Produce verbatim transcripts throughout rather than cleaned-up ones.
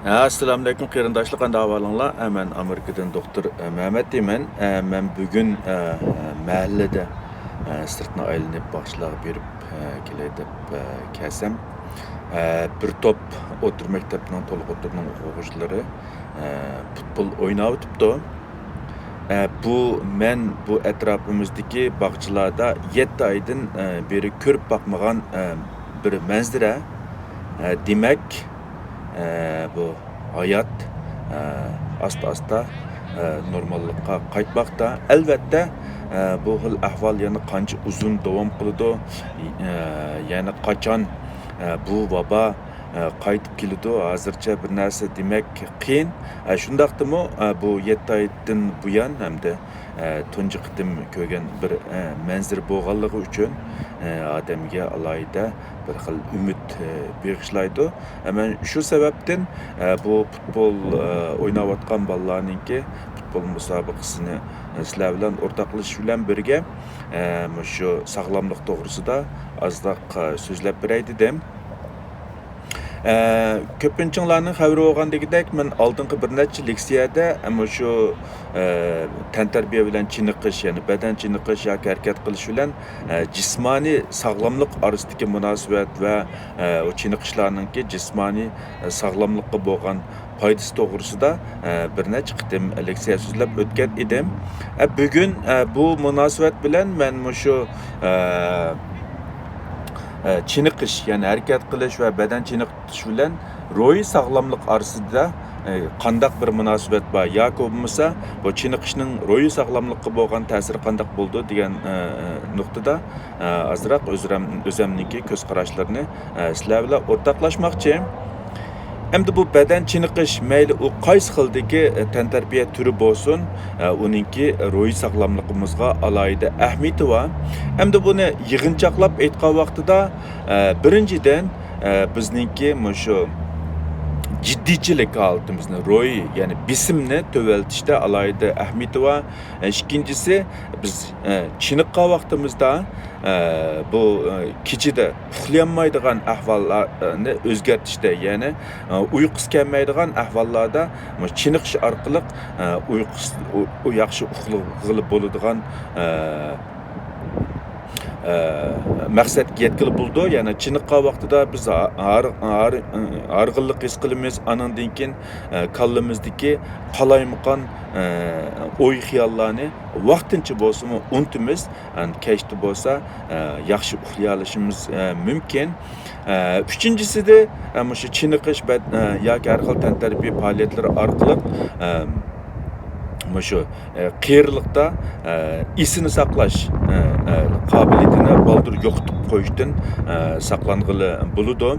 ئەسسالامۇئەلەيكۇم قېرىنداشلار، قانداق ئەھۋالىڭلار؟ ئە، مەن ئامېرىكىدىن دوختۇر، ئە، مەمەت دەيمەن. ئە، مەن بۈگۈن، ئە، مەھەللىدە، ئە، سىرتنى ئايلىنىپ باغچىلارغا بېرىپ، ئە، كېلەي دەپ، ئە، كەلسەم، ئە، بىر توپ ئوتتۇرا مەكتەپنىڭ تولۇق ئوتتۇرىنىڭ ئوقۇغۇچىلىرى، ئە، پۇتبول ئويناۋېتىپتۇ. ئە، بۇ مەن بۇ ئەتراپىمىزدىكى باغچىلاردا يەتتە ئايدىن، ئە، بېرى كۆرۈپ باقمىغان، ئە، بىر مەنزىرە. ئە، دېمەك، ئە، بۇ ھايات، ئە، ئاستا-ئاستا، ئە، نورماللىققا قايتماقتا. ئەلۋەتتە، ئە، بۇ خىل ئەھۋال يەنە قانچە ئۇزۇن داۋام قىلىدۇ، ئە، يەنە قاچان، ئە، بۇ ۋابا، ئە، قايتىپ كېلىدۇ، ھازىرچە بىر نەرسە دېمەك قىيىن. ئە، شۇنداقتىمۇ، ئە، بۇ يەتتە ئايدىن بۇيان ھەمدە، ئە، تۇنجى قېتىم كۆرگەن بىر، ئە، مەنزىرە بولغانلىقى ئۈچۈن، ئە، ئادەمگە ئالاھىدە بىر خىل ئۈمىد، ئە، بېغىشلايدۇ. ئە، مەن شۇ سەۋەبتىن، ئە، بۇ پۇتبول، ئە، ئويناۋاتقان بالىلارنىڭكى پۇتبول مۇسابىقىسىنى، ئە، سىلەر بىلەن ئورتاقلىشىش بىلەن بىرگە، ئە، مۇشۇ ساغلاملىق توغرىسىدا ئازراق، ئە، سۆزلەپ بېرەي دېدىم. ئە، كۆپىنچىڭلارنىڭ خەۋىرى بولغاندىكىدەك، مەن ئالدىنقى بىر نەچچە لېكسىيەدە، ئە، مۇشۇ، ئە، تەنتەربىيە بىلەن چېنىقىش، يەنى بەدەن چېنىقىش ياكى ھەرىكەت قىلىش بىلەن، ئە، جىسمانىي ساغلاملىق ئارىسىدىكى مۇناسىۋەت ۋە، ئە، ئۇ چېنىقىشلارنىڭكى جىسمانىي، ئە، ساغلاملىققا بولغان پايدىسى توغرىسىدا، ئە، بىر نەچچە قېتىم لېكسىيە سۆزلەپ ئۆتكەن ئىدىم. ئە، بۈگۈن، ئە، بۇ مۇناسىۋەت بىلەن مەن مۇشۇ، ئە، ئە، چېنىقىش، يەنى ھەرىكەت قىلىش ۋە بەدەن چېنىقىش بىلەن روھىي ساغلاملىق ئارىسىدا، ئە، قانداق بىر مۇناسىۋەت بار ياكى بولمىسا بۇ چېنىقىشنىڭ روھىي ساغلاملىققا بولغان تەسىرى قانداق بولىدۇ دېگەن، ئە، ئە، نۇقتىدا، ئە، ئازراق ئۆزرەم-، ئۆزەمنىڭكى كۆز قاراشلىرىنى، ئە، سىلەر بىلەن ئورتاقلاشماقچى. ئەمدى بۇ بەدەن چېنىقىش، مەيلى ئۇ قايسى خىلدىكى، ئە، تەنتەربىيە تۈرى بولسۇن، ئە، ئۇنىڭكى روھىي ساغلاملىقىمىزغا ئالاھىدە ئەھمىيىتى بار. ئەمدى بۇنى يىغىنچاقلاپ ئېيتقان ۋاقتىدا، ئە، بىرىنچىدىن، ئە، بىزنىڭكى مۇشۇ جىددىيچىلىك ھالىتىمىزنى، روھىي، يەنى بېسىمنى تۆۋەنلىتىشتە ئالاھىدە ئەھمىيىتى بار. ئە، ئىككىنچىسى، بىز، ئە، چېنىققان ۋاقتىمىزدا، ئە، بۇ، ئە، كېچىدە ئۇخلىيالمايدىغان ئەھۋاللارنى ئۆزگەرتىشتە، يەنى، ئە، ئۇيقۇسى كەلمەيدىغان ئەھۋاللاردا مۇشۇ چېنىقىش ئارقىلىق، ئە، ئۇيقۇسى، ئۇ، ئۇ ياخشى ئۇخلىغىلى بولىدىغان، ئە، ئە، مەقسەتكە يەتكىلى بولىدۇ. يەنى چېنىققان ۋاقتىدا بىز ھار-، ھار-، ھارغىنلىق ھېس قىلىمىز، ئانىڭدىن كېيىن، ئە، كاللىمىزدىكى قالايمىقان، ئە، ئوي خىياللارنى ۋاقتىنچە بولسىمۇ ئۇنتىمىز. ئەن كەچتە بولسا، ئە، ياخشى ئۇخلىيالىشىمىز، ئە، مۇمكىن. ئە، ئۈچىنچىسىدە، ئە، مۇشۇ چېنىقىش بەد-، ئە، ياكى ھەر خىل تەنتەربىيە پائالىيەتلىرى ئارقىلىق، ئە، مۇشۇ، ئە، قېرىلىقتا، ئە، ئېسىنى ساقلاش، ئە، ئە، قابىلىيىتىنى بالدۇر يوقىتىپ قويۇشتىن، ئە، ساقلانغىلى بولىدۇ.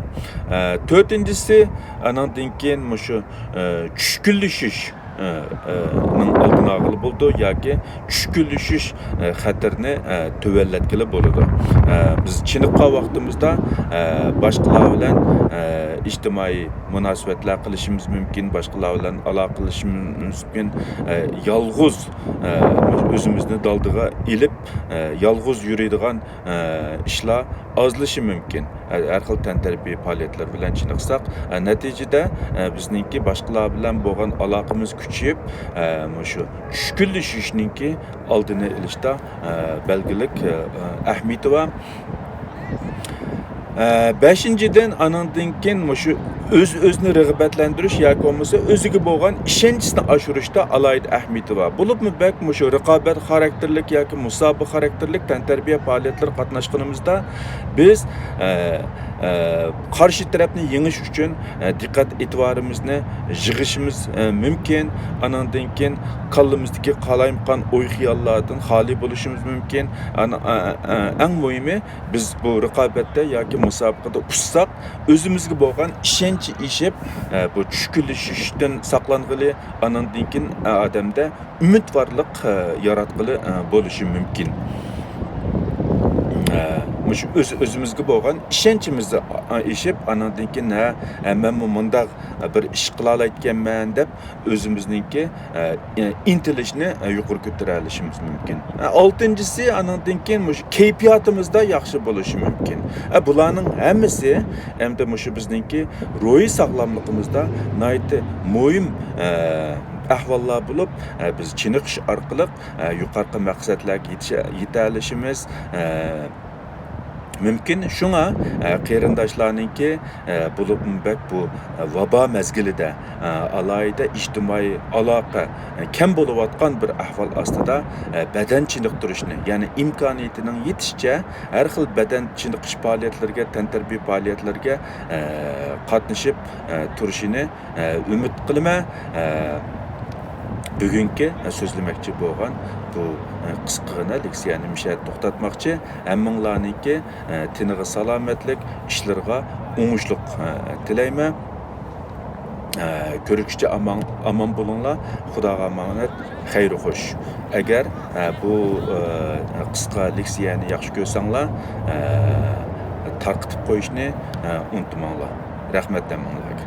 ئە، تۆتىنچىسى، ئانىڭدىن كېيىن مۇشۇ، ئە، چۈشكۈنلىشىش، ئە، ئە، نىڭ ئالدىنى ئالغىلى بولىدۇ ياكى چۈشكۈنلىشىش، ئە، خەتىرىنى، ئە، تۆۋەنلەتكىلى بولىدۇ. ئە، بىز چېنىققان ۋاقتىمىزدا، ئە، باشقىلار بىلەن، ئە، ئىجتىمائىي مۇناسىۋەتلەر قىلىشىمىز مۇمكىن، باشقىلار بىلەن ئالاقىلىشىمىز مۇمكىن. ئە، يالغۇز، ئە، ئۆزىمىزنى دالدىغا ئېلىپ، ئە، يالغۇز يۈرىدىغان، ئە، ئىشلار ئازلىشى مۇمكىن. ئە، ھەر خىل تەنتەربىيە پائالىيەتلىرى بىلەن چېنىقساق، ئە، نەتىجىدە، ئە، بىزنىڭكى باشقىلار بىلەن بولغان ئالاقىمىز كۈچىيىپ، ئە، مۇشۇ چۈشكۈنلىشىشنىڭكى ئالدىنى ئېلىشتا، ئە، بەلگىلىك، ئە، ئەھمىيىتى بار. ئە، بەشىنچىدىن، ئانىڭدىن كېيىن مۇشۇ ئۆز-ئۆزىنى رىغبەتلەندۈرۈش ياكى بولمىسا ئۆزىگە بولغان ئىشەنچىسىنى ئاشۇرۇشتا ئالاھىدە ئەھمىيىتى بار. بولۇپمۇ بەك مۇشۇ رىقابەت خاراكتېرلىك ياكى مۇسابىقە خاراكتېرلىك تەنتەربىيە پائالىيەتلىرىگە قاتناشقىنىمىزدا بىز، ئە، ئە، قارشى تەرەپنى يېڭىش ئۈچۈن، ئە، دىققەت ئېتىبارىمىزنى يىغىشىمىز، ئە، مۇمكىن. ئانىڭدىن كېيىن كاللىمىزدىكى قالايمىقان ئوي خىياللاردىن خالىي بولۇشىمىز مۇمكىن. ئەن-، ئە، ئە، ئەڭ مۇھىمى، بىز بۇ رىقابەتتە ياكى مۇسابىقىدە ئۇتساق، ئۆزىمىزگە بولغان ئىشەنچ ئېشىپ، ئە، بۇ چۈشكۈنلىشىشتىن ساقلانغىلى، ئانىڭدىن كېيىن، ئە، ئادەمدە ئۈمىدۋارلىق، ئە، ياراتقىلى، ئە، بولۇشى مۇمكىن. ئە، مۇشۇ ئۆز-، ئۆزىمىزگە بولغان ئىشەنچىمىز ئېشىپ، ئانىڭدىن كېيىن، ھە، ھە، مەنمۇ مۇنداق بىر ئىش قىلالايدىكەنمەن دەپ ئۆزىمىزنىڭكى، ئە، ئىنتىلىشنى، ئە، يۇقىرى كۆتۈرەلىشىمىز مۇمكىن. ئە، ئالتىنچىسى، ئانىڭدىن كېيىن مۇشۇ كەيپىياتىمىزدا ياخشى بولۇشى مۇمكىن. ئە، بۇلارنىڭ ھەممىسى ئەمدى مۇشۇ بىزنىڭكى روھىي ساغلاملىقىمىزدا ناھايىتى مۇھىم، ئە، ئەھۋاللار بولۇپ، ئە، بىز چېنىقىش ئارقىلىق، ئە، يۇقىرىقى مەقسەتلەرگە يېتىشە-، يېتەلىشىمىز، ئە، مۇمكىن. شۇڭا، ئە، قېرىنداشلارنىڭكى، ئە، بولۇپمۇ بەك بۇ، ئە، ۋابا مەزگىلىدە، ئە، ئالاھىدە ئىجتىمائىي ئالاقە، ئە، كەم بولۇۋاتقان بىر ئەھۋال ئاستىدا، ئە، بەدەن چېنىقتۇرۇشنى، يەنى ئىمكانىيىتىنىڭ يېتىشىچە ھەر خىل بەدەن چېنىقىش پائالىيەتلىرىگە، تەنتەربىيە پائالىيەتلىرىگە، ئە، قاتنىشىپ، ئە، تۇرۇشىنى ئە، ئۈمىد قىلىمەن. ئە، بۈگۈنكى، ئە، سۆزلىمەكچى بولغان بۇ، ئە، قىسقىغىنە لېكسىيەنى مۇشۇ يەردە توختاتماقچى. ھەممىڭلارنىڭكى، ئە، تېنىغا سالامەتلىك، ئىشلىرىغا ئوڭۇشلۇق، ئە، تىلەيمەن. ئە، كۆرۈشكىچە ئامان، ئامان بولۇڭلار. خۇداغا ئامانەت، خەير خوش. ئەگەر، ئە، بۇ، ئە، قىسقا لېكسىيەنى ياخشى كۆرسەڭلار، ئە، تارقىتىپ قويۇشنى، ئە، ئۇنتۇماڭلار. رەھمەت ھەممىڭلارغا.